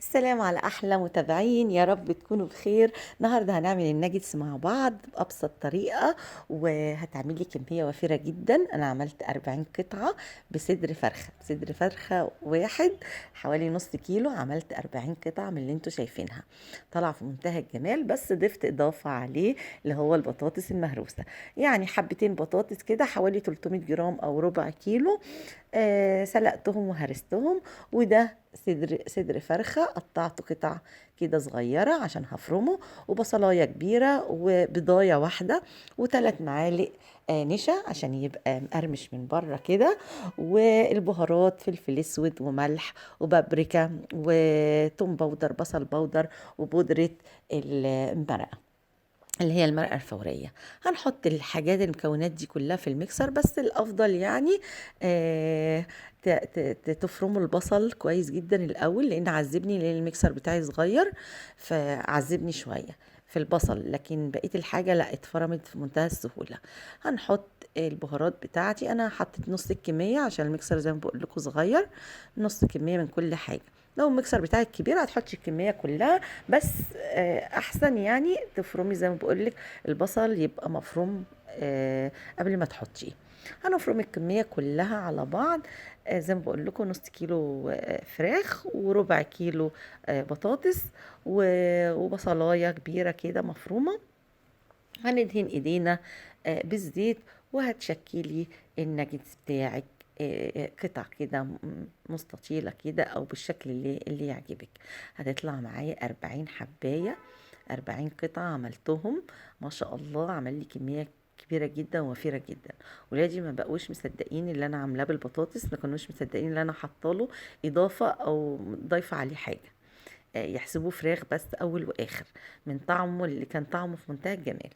السلام على احلى متابعين، يا رب تكونوا بخير. النهارده هنعمل الناجتس مع بعض بابسط طريقه، وهتعملي كمية وفيرة جدا. انا عملت 40 قطعه بصدر فرخة، بصدر فرخة واحد حوالي نص كيلو، عملت 40 قطعه من اللي انتوا شايفينها، طلع في منتهى الجمال. بس ضفت اضافه عليه اللي هو البطاطس المهروسه، يعني حبتين بطاطس كده حوالي 300 جرام او ربع كيلو. سلقتهم وهرستهم. وده صدر فرخة قطعته قطع كده صغيرة عشان هفرمه، وبصلاية كبيرة وبضاية واحدة، وثلاث معالق نشا عشان يبقى مقرمش من بره كده، والبهارات فلفل اسود وملح وبابريكا وتوم powder بصل powder وبودرة المرقة اللي هي المرقة الفورية. هنحط الحاجات المكونات دي كلها في الميكسر، بس الأفضل يعني آه تفرموا البصل كويس جدا الأول، لأن عذبني، لأن الميكسر بتاعي صغير فعذبني شوية في البصل، لكن بقية الحاجة لا اتفرمت في منتهى السهولة. هنحط البهارات بتاعتي، أنا حطيت نص الكمية عشان الميكسر زي ما بقول لكم صغير، نص كمية من كل حاجة. لو الميكسر بتاعك كبير هتحطي الكمية كلها، بس احسن يعني تفرمي زي ما بقولك البصل يبقى مفروم قبل ما تحطيه. هنفرم الكمية كلها على بعض، زي ما بقول لكم نص كيلو فراخ وربع كيلو بطاطس وبصلايه كبيرة كده مفرومه. هندهن ايدينا بالزيت، وهتشكلي الناجتس بتاعك قطع كده مستطيلة كده أو بالشكل اللي يعجبك. هتطلع معايا 40 حباية، 40 قطعة عملتهم ما شاء الله، عمل لي كمية كبيرة جدا ووفيرة جدا. ولادي ما بقوش مصدقين اللي أنا عاملاه بالبطاطس، ما كانوش مصدقين اللي أنا حاطه إضافة أو ضايفة عليه حاجة، يحسبوه فراخ بس أول وآخر من طعمه اللي كان طعمه في منتهى الجمال.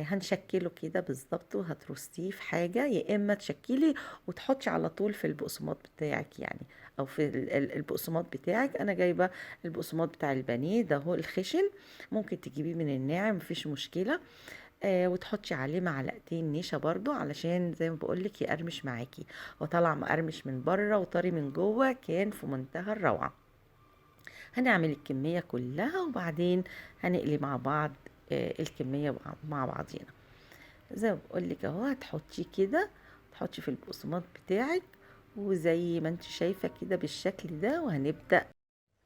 هنشكله كده بالظبط، وهترصيه في حاجة، يا إما تشكلي وتحطي على طول في البقسماط بتاعك يعني، أو في البقسماط بتاعك. أنا جايبة البقسماط بتاع البانيه ده هو الخشن، ممكن تجيبيه من الناعم مفيش مشكلة. وتحطي عليه معلقتين نشا برضو علشان زي ما بقولك يقرمش معاكي، وطلع مقرمش من بره وطري من جوه، كان في منتهى الروعة. هنعمل الكمية كلها وبعدين هنقلي مع بعض الكمية مع بعضينا. زي ما بقولك اهو، هتحطيه كده، تحطي في البقسماط بتاعك وزي ما انت شايفة كده بالشكل ده. وهنبدأ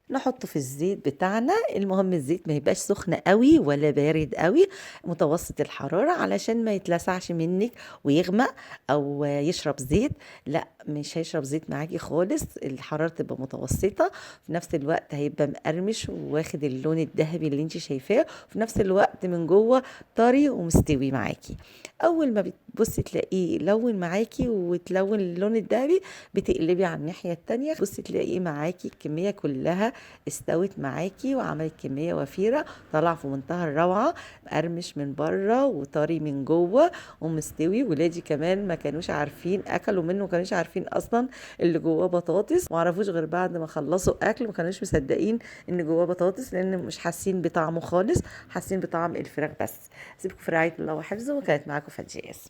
نحطه في الزيت بتاعنا. المهم الزيت ما يبقاش سخن قوي ولا بارد قوي، متوسط الحرارة علشان ما يتلسعش منك ويغمق او يشرب زيت. لا مش هيشرب زيت معاكي خالص، الحرارة تبقى متوسطة، في نفس الوقت هيبقى مقرمش وواخد اللون الذهبي اللي انت شايفاه، وفي نفس الوقت من جوه طري ومستوي معاكي. اول ما بتبصي تلاقيه لون معاكي وتلون اللون الذهبي، بتقلبي على الناحية التانية، بصي تلاقيه معاكي الكمية كلها استوت معاكي وعملت كمية وفيرة، طلع في منتهى الروعة، مقرمش من بره وطري من جوه ومستوي. ولادي كمان ما كانوش عارفين، اكلوا منه ما كانوش عارفين اصلا اللي جواه بطاطس، ما عرفوش غير بعد ما خلصوا اكل، ما كانوش مصدقين ان جواه بطاطس، لان مش حاسين بطعمه خالص، حاسين بطعم الفراخ بس. سيبكم في رعاية الله وحفظه، وكانت معاكم فادية ياسر.